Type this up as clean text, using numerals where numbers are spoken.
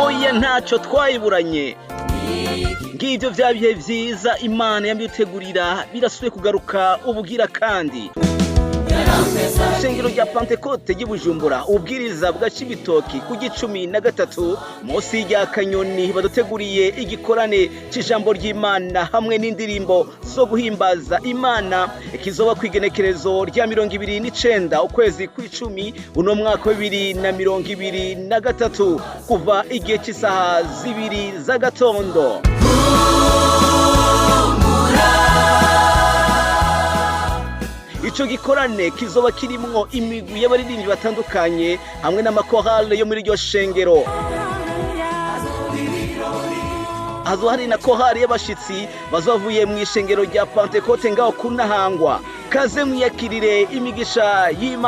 Oya, ntacyo twayiburanye. Ngibyo bya bihe byiza Imana yambitegurira birasubiye kugaruka ubugira kandi. Ishengero rya Pantekote ry'i Bujumbura, ubwiriza bwa Cibitoki ku gicumi na gatatu munsi rya Kanyoni, baduteguriye igikorane c'ijambo ry'Imana hamwe n'indirimbo zo guhimbaza Imana, kizoba kw'igenekerezo rya 29 ukwezi kw'icumi uno mwaka wa 2023, kuva igihe cy'isaha 2 z'agatondo. Ico gikorane kizoba kirimwo imigwi y'abaririmbyi batandukanye hamwe n'amakorale yo muri iryo shengero. Hazoba hari na korali y'abashitsi bazobavuye mu ishengero rya Pantekote ngaho kunahangwa. Kaze mwiyakirire imigisha y'Imana.